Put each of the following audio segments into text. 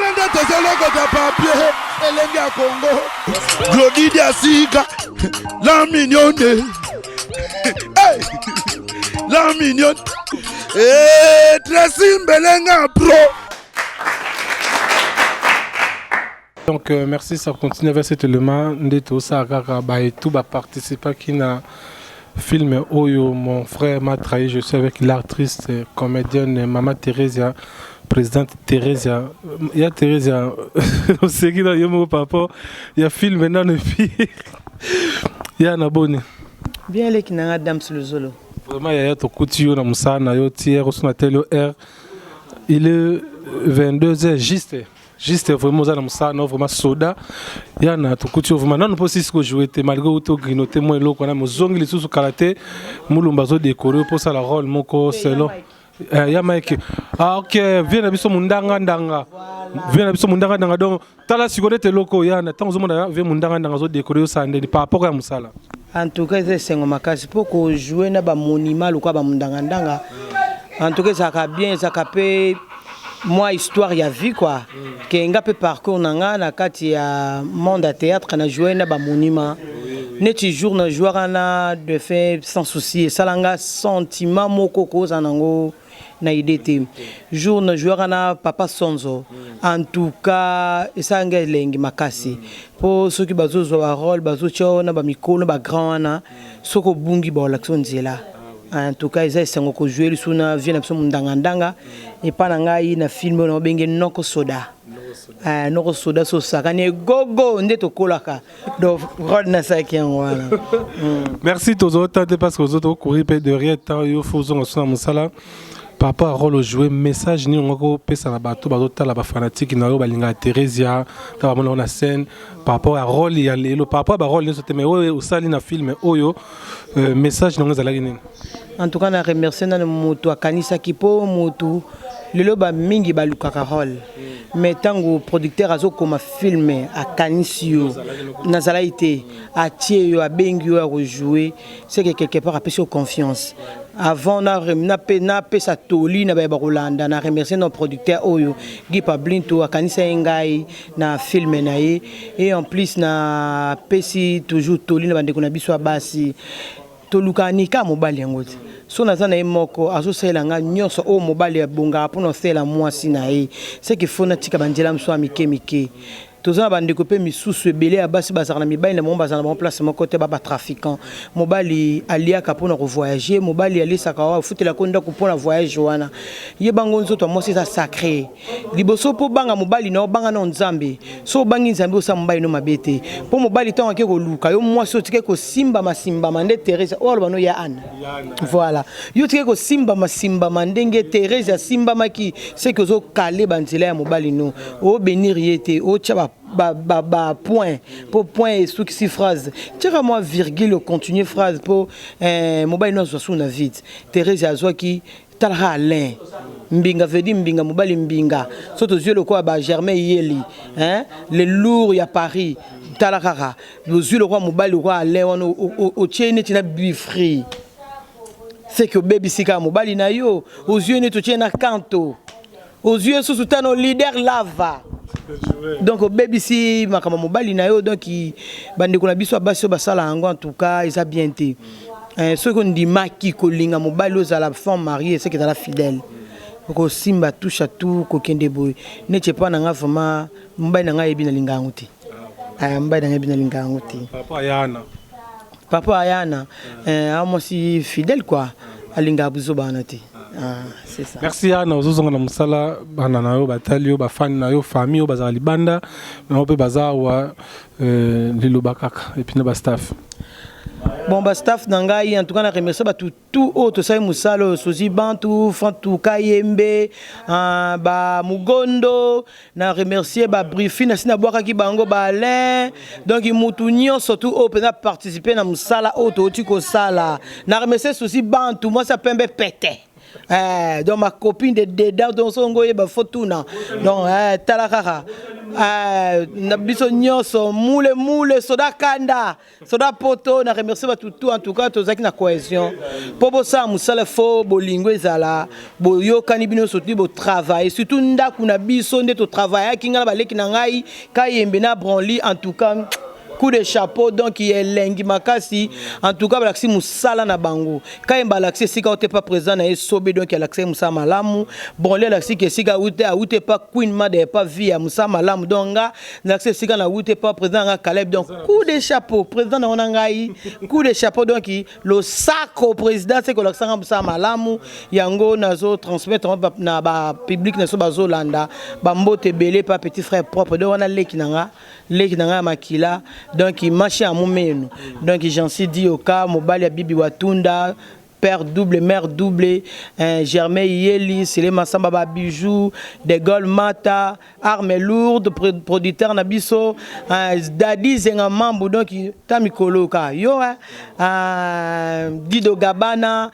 Tala nde tozolokota papier elenge ya Congo. Glody Diasika, la mignonne. Hey! La mignonne. Eh, Tracy Mbelenga pro. Donc euh, merci, ça continue avec cet élément nde tosala kaka baye tout baparticipaki na film oyo mon frère m'a trahi. Je suis avec l'actrice comédienne Mama Theresia, présidente Theresia. Ya Theresia, oseki na yo moko par rapport ya film nano epi ya na boni. Bien leki na nga Dams Luzolo. Vraiment yaya, tokuti yo na mosala na yo ti heure oso na tele heure, il est 22 heures juste juste. Vraiment oza na mosala na vraiment soda ya na tokuti yo vraiment nano mpo sisi kojouer te malgré outi ogrignoter mwa eloko wana, mozongi lisusu kala te. Mulumba azodécorer mpo osala rôle moko selon ya Mike. Ah ok, vie na biso mundanga ndanga, vie na biso mundanga ndanga. Donc tala sikoyo neti eloko oyo yana, ntango ozomona vie mundanga ndanga azodécorer, osala ndeni par rapport ya mosala? En tout cas eza esengo makasi mpo kojouer na bamonima lokola bamundangandanga. En tout cas ezalaka bien, ezalaka mpe mwa histoire ya vie quoi, ke nga mpe parcours na nga na kati ya monde ya théâtre, na joué na bamonima neti jour na jouaka na de fait sans souci, esala nga sentiment moko kozala nango na idée te. Jour na jouaka na papa Sonzo, en tout cas esala nga elengi makasi, mpo soki bazozwa barôle, bazotia na bamikolo bagrand wana, soki obungi baolakisa nzela. En tout cas eza esengo kojouer lisusu na vie na biso mondangandanga epa na ngai na film oyo naobenge Noko Soda. Noko Soda so osakani egogo nde tokolaka, donc rôle nasalaki yango wana. Merci, tozota te parce que ozo tokourir mpe derrière temps yo, fo ozonga so na mosala. Par rapport à rôle ojouer, message nini ongo kopesa na bato bazotala, bafanatike na yo balingaka Theresia ta bamona yo na scène, par rapport à rôle ya lelo, par rapport à barôle nyonso te, mais oyo osali na film oyo, message nango ezalaki nini? En tout cas na remercie nano moto akanisaki, mpo motu lelo bamingi balukaka rôle, mais ntango producteur azokoma film, akanisi yo, nazalaki te, atie yo, abengi yo ya kojouer, c'est que quelque part apesi yo confiance. Avant napesa toli na bayeba kolanda, na remercier no producteur oyo Guy Pablinto, akanisa ye ngai na film na ye. Et en plus napesi toujours toli na bandeko na biso ya basi, tolukaka nika mobali yango te. So naza na ye moko, azosalela nga nyonso oyo mobali abongaka mpona osalela mwasi na ye, seke fo natika banzela mosusu ya mike mike. Toza na bandeko mpe misusu ebele ya basi bazalaka na mibali na bango, bazala na bango place moko te, ba batrafiquant. Mobali aliaka mpona kovoyager, mobali alisaka wa afutelaka ndako mpona voyage wana. Ye bango nzoto ya mwasi eza sacré. Liboso mpo banga mobali na obanga na Nzambe. So obangi Nzambe, osala mobali no mabe te, mpo mobali ntango ake koluka yo mwasi, otike kosimbama simbama nde Therese oyo aloba no ya Anne. Voilà, yo tike kosimbama simbama ndenge Therese asimbamaki, seke ozokale banzela ya mobali no, obénir ye te, otya ba point mpo point esukisi phrase, tiaka mwa virgule, ocontinue phrase mpo mobali no azwa su na vide. Therese azwaki, talaka Alain Mbinga, vedi Mbinga, mobali Mbinga. So tozwi lokola ba Germain Yeli, hein, le lourd ya Paris. Tala kaka, ozwi lokola mobali lokola Alain wana, otie neti na bifri, seke obebisi kaka mobali na yo. Ozwi neti otie na kanto, ozwi ye susu tano leader lava, donc obebisi makambo mobali na yo. Donc bandeko na biso ya basi oyo basala yango, en tout cas eza bien te. Soki ondimaki kolinga mobali, ozala femme mariée, seke ezala fidèle, okosimba touche à tout, kokende boye neti epa na nga. Vraiment mobali na ngai ayebi nalinga yango te. Mobali na ngai ayebi nalinga yango te. Papa Yana. Papa Ayana, a mwasi fidèle quoi, alingaka buzoba wana te. Ah, c'est ça. Merci Yana, ozozonga na mosala. Bana na yo batali yo, bafani na yo, famille oyo bazala libanda bango mpe baza awa, liloba kaka et puis na bastaff. Bon, bastaff na ngai, en tout cas na remercie bato tout oyo tosali mosala oyo, Sozi Bantu, Fantu Kayembe, bamugondo, na remercier babrifi na si nabwakaki bango, baalain, donc mutu nyonso tu oyo mpenza participe na mosala oyo touti kosala. Na remercier Susi Bantu, mwasi ya pembe pete. Donc ma copine de dedans, donc songo oyeba fo tuna, donc tala kaka. Na biso nyonso mule mule soda kanda soda poto na remercier bato tout. En tout cas, tozalaki na cohésion mpo bosala mosala, fo bolingo ezala, boyokani bino nyonso, tu botravaille, surtout ndako na biso nde totravaillaki, ngai na baleki na ngai Kayembe na Branly. En tout cas, coup de chapeau. Donc elengi makasi. En tout cas, balakisi mosala na bango. Kayembe alakisi esika ote pa président na ye Sobe, donc alakisi mosala malamu. Branly alakisi ke esika aute, aute pa Queen Made, pa vie ya mosala malamu. Donc nga nalakisi esika na ute pa président nga Caleb. Donc coup de chapeau, président na ngo na ngai, coup de chapeau. Donc losako président se kolakisanga mosala malamu. Yango nazo transmettre na bapublic na so bazolanda. Bambote ebele pa petit frère propre. Donc wana leki na nga, leki na ngai ya makila, donc mashi ya momenu, donc Jansi Dioka, mobali ya Bibi Watunda, père double, mère double, Germain Yeli, Sele Massamba, Babijou, De Gaulle Mata, Arme Lourde, producteur na biso, Dadi Zenga Mambu, donc Tami Koloka, yo, hein, Dido Gabana,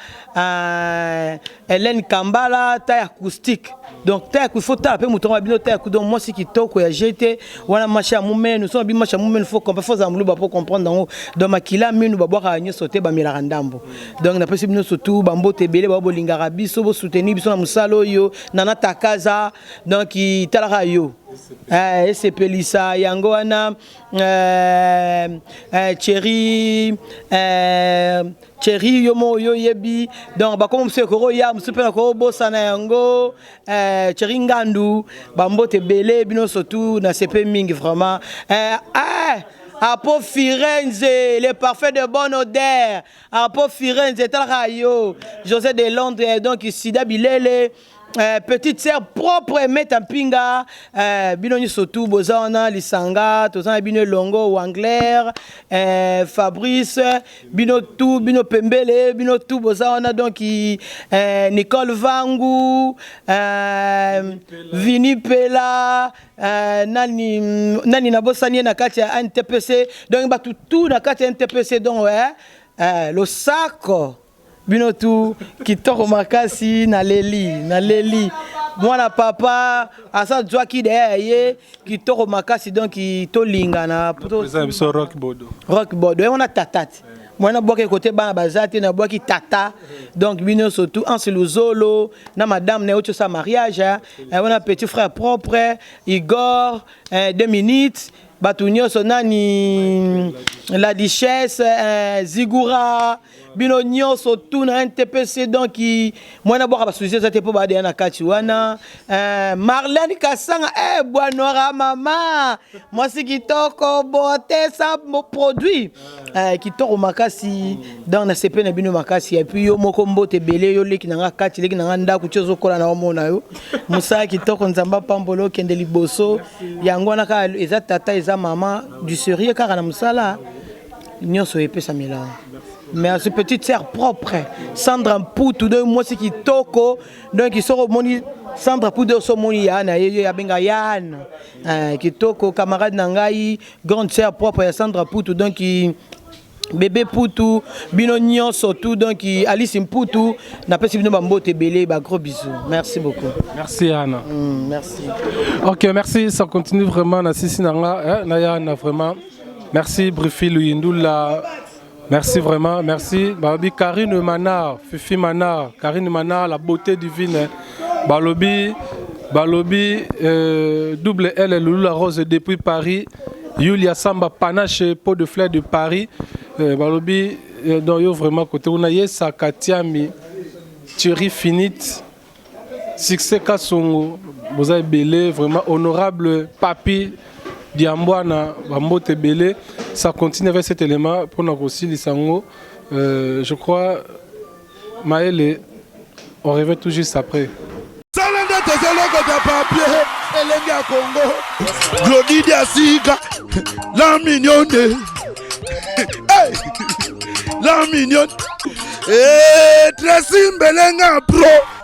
Hélène Kambala, taille acoustique. Donc taille, il faut taper mouton bino taille. Donc moi c'est kitoko ya GT wana, mashi ya mumenu so bi mashi ya mumenu, faut comprendre, faut zamulu ba pour comprendre yango. Donc makila minu babwaka nyonso te, bamelaka ndambo. Donc napesi bino surtout bambote ebele, bao bolingaka biso, bosoutenir biso na mosala oyo. Nana Takaza, donc talaka yo, esepelisa yango wana. Thierry, Thierry, yo mo yo yebi. Donc bakoma mosusu ekoroya mosusu mpe nakobosana yango. Thierry Ngandu, bambote ebele bino surtout, na sepe mingi vraiment. Apo Firenze, le parfait de bonne odeur. Apo Firenze, talaka yo, José de Londres, donc Sida Bilele, petite sœur propre Meta Mpinga, bino nyonso tu boza wana lisanga, toza na bino elongo. Wangler, Fabrice, bino tu, bino pembele, bino tu boza wana. Donc Nicole Vangu, Vini Pela, nani nani nabosani ye na kati ya NTPC. Donc bato tu na kati ya NTPC, donc losako bino tu, kitoko makasi. Naleli, naleli mwana papa asa zwaki deya ye kitoko makasi. Donc tolingana. Président biso Rock Bodo. Rock Bodo ye wana, tata te mwana bwaki kote, bana baza te, nabwaki tata. Donc bino surtout, Anse Luzolo na madame na ye oti osala mariage wana, petit frère propre Igor, 2 minutes, bato nyonso nani, la duchesse, Zigura, bino nyonso tu na NTPC. Donc mwana bwaka basusi eza te mpo badeya na kati wana. Marlene Kasanga, bwanora mama mwasi kitoko, beauté sa produit, kitoko makasi. Donc nasepe na bino makasi. Et puis yo moko, mbote ebele. Yo leki na nga kati, leki na nga ndako ti ozokola na omona yo mosala kitoko. Nzambe apambola, okende liboso. Yango wana kaka eza tata, eza mama du sérieux kaka na mosala nyonso epesamela. Merci, petite sœur propre Sandra Mputu, donc mwasi kitoko. Donc soko omoni Sandra Mputu, so omoni ya na ye, abenga Yann, kitoko, camarade na ngai, grande sœur propre ya Sandra Mputu, donc bébé Putu, bino nyonso tu. Donc Alice Mputu, napesi bino bambote ebele, bagros bisous, merci beaucoup. Merci Anna. Merci. Ok, merci, ça continue vraiment na sisi nanga, hein, na ya vraiment. Merci Brifi Luyindula. Merci vraiment, merci. Balobi Karine Manar, Fifi Manar, Karine Manar, la beauté divine. Balobi, Balobi, double L, Loulou la Rose depuis Paris. Yulia Samba Panache, pot de fleurs de Paris. Balobi, donc yo vraiment côté on a Yesa Katiami, Thierry Finite, Succès Kasongo, boza ebele vraiment. Honorable Papi Diambwana, bambote ebele. Ça continue avec cet élément mpona kosilisa yango. Je crois Maele, on revient tout juste après. Sala nde tozolokota papier elenge ya Kongo, Glodidi Asika, la mignonne, hey! La mignonne, hey, Tracy Mbelenga pro.